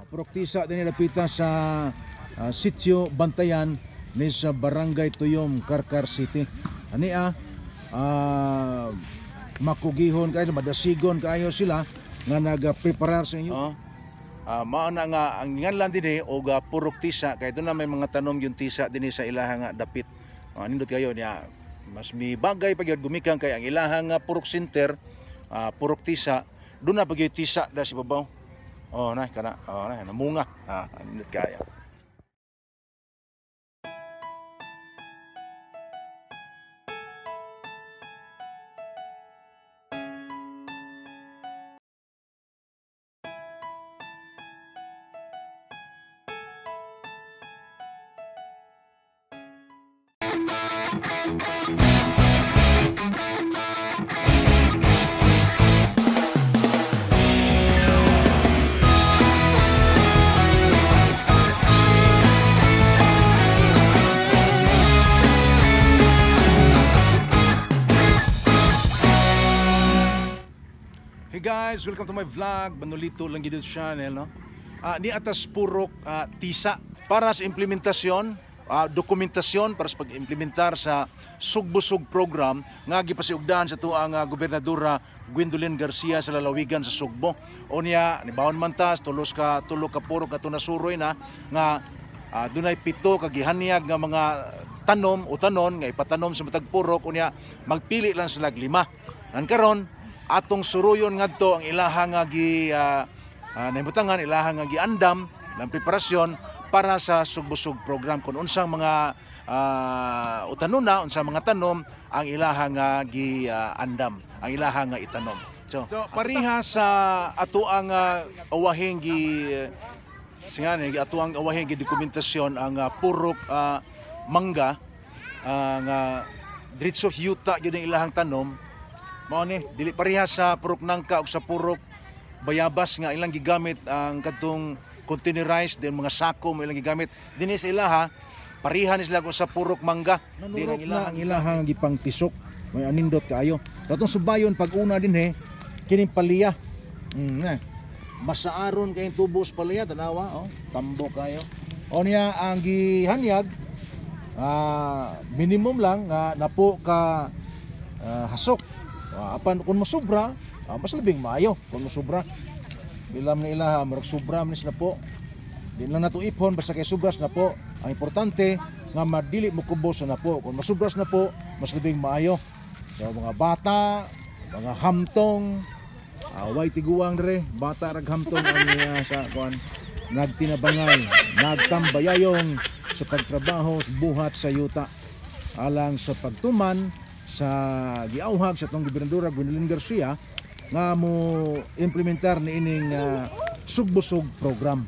Purok Tisa din lapita sa sitio Bantayan ni sa Barangay Tuyom, Carcar City. Ani makugihon kayo, madasigon kayo sila nga nagapreparar sa inyo. Mao na nga ang nganlan dinhi og Purok Tisa kay doon na may mga tanom yung tisa dinhi sa ilaha nga dapit. Nindot kayo niya, mas mi bagay pa gyud gumikan kay ang ilaha nga Purok Center, Purok Tisa, doon na pa gyud tisa da si babaw. Oh na kana, oh na namunga. Nindot kaya. Hey guys, welcome to my vlog, Manolito lang gid channel, no? Ni atas Purok Tisa para sa implementasyon, dokumentasyon para sa pag-implementar sa Sugbosug program nga gipasiugdahan sa tuang gobernadora Gwendolyn Garcia sa lalawigan sa Sugbo. O niya, nibaon man tas tulos ka tulo ka purok ato nasuroy na nga dunay 7 ka gihanyag nga mga tanom o tanon nga ipatanom sa matag purok, unya magpili lang sila 5. Nan karon atong suruyon ngadto ang ilaha nga gi nahimutangan, ilaha nga giandam ng preparasyon para sa Sugbosug program kung unsang mga utanuna, unsang mga tanom ang ilaha nga giandam, ang ilaha nga itanom. So pareha sa ato ang awahing gi singani ato ang awahing gi dokumentasyon ang purok mangga nga diretso yuta gyud ang ilahang tanom. Mao ni dili pareha sa Purok Nangka ug sa Purok Bayabas nga ilang gigamit ang kadtong containerized din mga sako mo ilang gigamit dinhi sa ilaha, pareha ni sila kung sa Purok Mangga. Nanurok na ang ilahang gipangtisok, may anindot kaayo. Katong subayon pag una dinhi kining palya. Masaaron kayong tubos palya, tanawa oh, tambo kayo. O niya ang gihanyag minimum lang nga napo ka hasok. Apan kung masubra, mas labing maayo kung masubra. Bilam na ilaha, murag sobra man na po. Di lang nato ipon basta kay sobras na po. Ang importante nga madili mo kubos na po. Kung masubras na po, mas labing maayo. So mga bata, mga hamtong, way tiguang dre, bata rag hamtong ang sa kuan nagtinabangay, nagtambayayong sa pagtrabaho, buhat sa yuta alang sa pagtuman sa giauhag sa atong gobernadora Gwendolyn Garcia nga mo implementar ni ining Sugbosug program.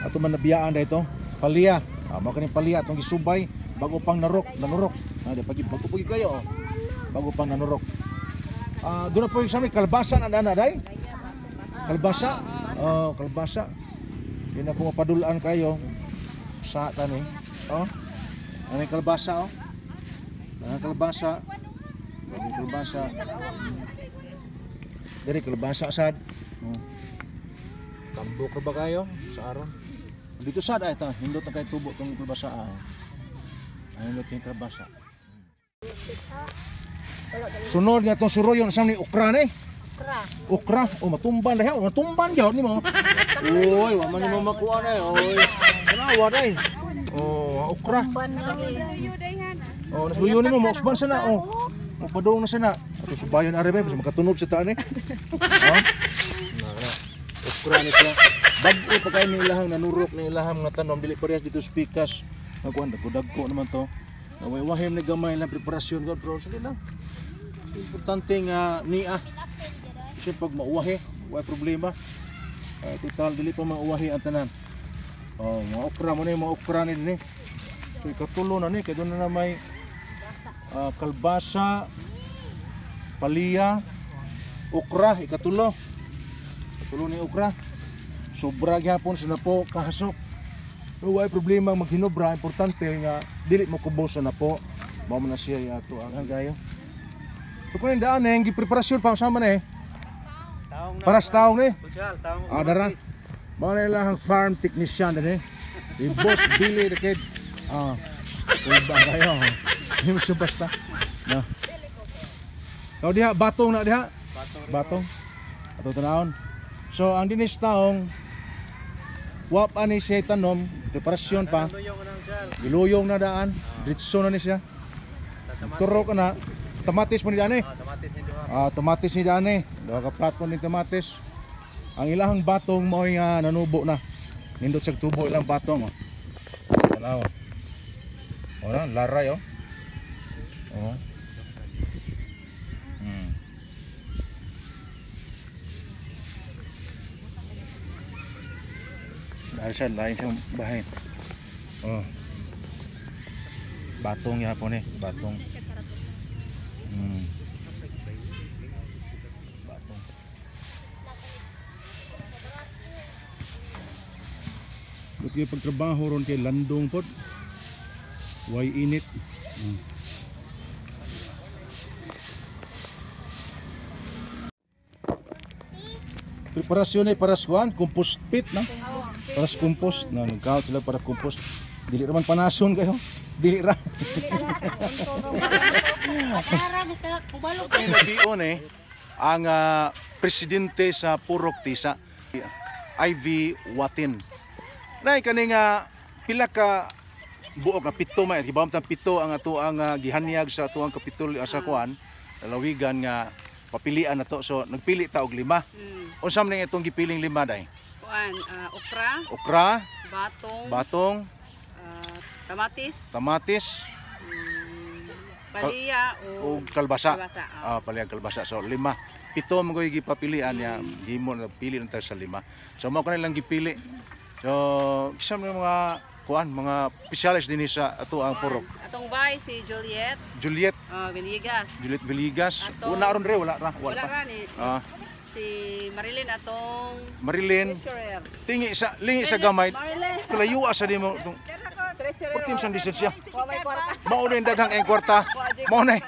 Ato man nabiyaan da ito, palya. Mao kaning palya atong gisubay bago pang nanurok. Di pagi bago pagi kayo oh. Bago pang nanurok. Doon na po yung sa kalbasa na dana day. Kalbasa. Oh, kalbasa. Di na ko mapadulaan kayo sa tani. Oh. Ano yung kalbasa oh? Ang kalbasa, dili kalbasa. Diri kalbasa sad. Oh. Tambok ra ba kayo sa aron? Dito sad ay ta, hindot na kay tubo tong kalbasa. Ay hindot yung kalbasa. Sunod nga tong suroyon sa ni okra ni. Okra. Okra, oh matumban dahil, matumban gyud nimo. Oy, wa man nimo makuha na oy. Tanawa day. Oh, okra. Oh, nasbuyo nimo mausban sana oh. Mopadung na sana. Ato subayon are ba makatunob sa taan eh. Oh. Okra ni siya. Bag-o pa kay ni ilahang nanurok ni ilahang nga tanom dili parehas dito sa pikas. Nagkuan dagko naman to. Naway-wahim ni gamay lang preparasyon god bro sige lang. Importante nga niya. Kasi pag mauwahi, way problema. Total dili pa mauwahi ang tanan. Oh, mga okra mo ni, mga okra ni dinhi. So ikatulo na ni kay doon na may kalbasa, palya, okra, ikatulo. Ikatulo ni okra. Sobra gyapon sa napo kahasok. So, way problema maghinobra, importante nga dili mo kubos sa napo. Mao man na siya ato ang gayo. So kun daan eh, gipreparasyon pa usama na eh. Para sa taong ni. Ah, dara. Mao na ilang farm technician din eh. Si Boss Billy the Kid. Ah. Kulba kayo. Hindi mo siya basta. No. Kau diha batong na diha. Batong. Ato tanawon. So ang dinis taong wa pa ni siya tanom, preparasyon pa. Giluyong na daan, diretso na ni siya. Turok na. Kamatis mo ni daan eh. Kamatis ni duha. Ah, kamatis ni daan eh. Duha ka platform ni kamatis. Ang ilahang batong mao'y nga nanubo na. Nindot sa tubo ilang batong oh. Tanaw. Ora, laray oh. Oh. Dahil siya, lain siyang bahay. Oh. Batong yapon eh, batong. Batong. Buti pagtrabaho ron kay landong pod. Way init. Preparasyon ay para sa kuan, compost pit no? Para sa compost na nagkaot sila para compost. Dili ra man panason kayo. Dili ra. Nabion eh ang presidente sa Purok Tisa, Ivy Watin. Nay kani nga pila ka buok na pito may gibawom ta pito ang ato ang gihanyag sa ato ang kapitol sa kuan lalawigan nga papilian na to. So nagpili ta og lima. Unsa man ning itong gipiling lima day? Kuan, okra, Okra, batong, batong, kamatis, kamatis, palya o ug kalbasa. Kalbasa. Ah, palya kalbasa. So lima. Pito mo ko'y gipapilian niya, gimo na pili lang tayo sa lima. So mao kanang gipili. So kisa mo mga kuan, mga opisyalis dinhi sa ato ang purok. Atong bay si Juliet, Juliet, Villegas. Juliet Villegas. Atong- Una ron re wala ra, wala Wala pa. ra ni. Si Marilyn atong Marilyn, treasurer. tingi sa lingi sa gamay. Marilyn. Kalayo sa nimo itong Treasurer. Portim sang lisensya. Wa may kwarta. Mao na yung daghang ang kwarta. Mao na.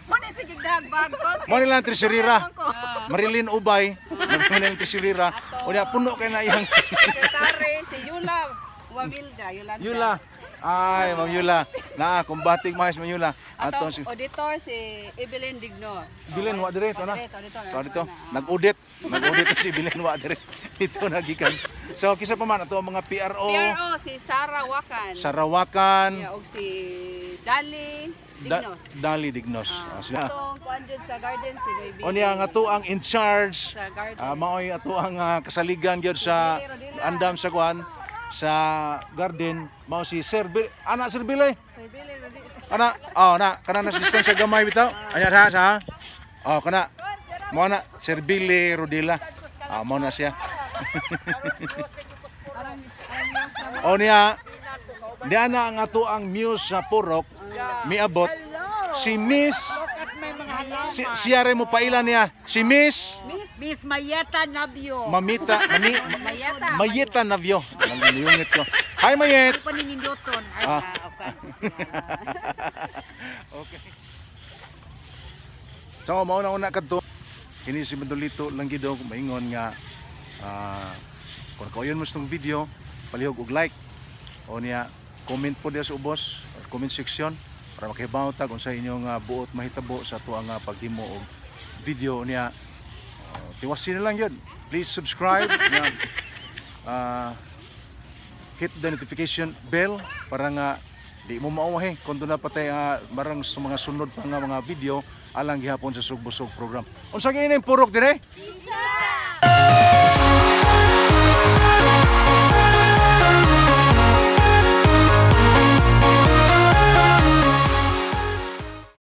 Muna sige dagbag ko. Mao na lang treasurera. Marilyn Ubay, mao na lang treasurera. Unya puno kay na iyang Secretary si Yula Wamilda, Yolanda. Yula. Ay, Ma'am Yula. Naa, kumbatig mais Ma'am Yula. Atong Atong si auditor si Evelyn Dignos. Bilin wa dire to na. Auditor, auditor. To dito. Nag-audit. Nag-audit si Bilin wa dire. Ito nagikan. So kisa pa man ato ang mga PRO, PRO si Sara Wakan. Sarawakan, Yeah, og si Dali Dignos. Dali Dignos. Ah, sila. Atong kuan jud sa garden si Noy O niya ang ato ang in charge. Sa garden. Maoy ato ang kasaligan gyud sa andam sa kuan sa garden mao si Sir Bill. Ana Sir Billy. Sir Billy Rodriguez. Ana, oh na, kana na distansya gamay bitaw. Anya ra sa. Oh kana. Mao na Sir Billy Rodila. Ah, mao na siya. O niya, niya na ang ato ang muse sa purok miabot si Miss At may mga halaman. si, siya rin mo paila niya si Miss Miss Mayeta Nabio. Mamita Mani, Mayeta. Mayeta Navio. Naliyungit ko. Hi Mayet. Ay, paninindoton. Ay, Ah. okay. Okay. So mao na una kadto. Kini si Bandolito lang gid maingon nga kung kauyon mo sa itong video, palihog og like o niya comment po diya sa ubos or comment section para makahibaw ta kung sa inyong buot mahitabo sa atuang paghimo og video niya. Tiwasin na lang yun. Please subscribe. Niya, hit the notification bell para nga di mo mauwahi kung doon na patay marang sa mga sunod pa nga mga video alang gihapon sa Sugbusog program. Unsa gini ning purok dire?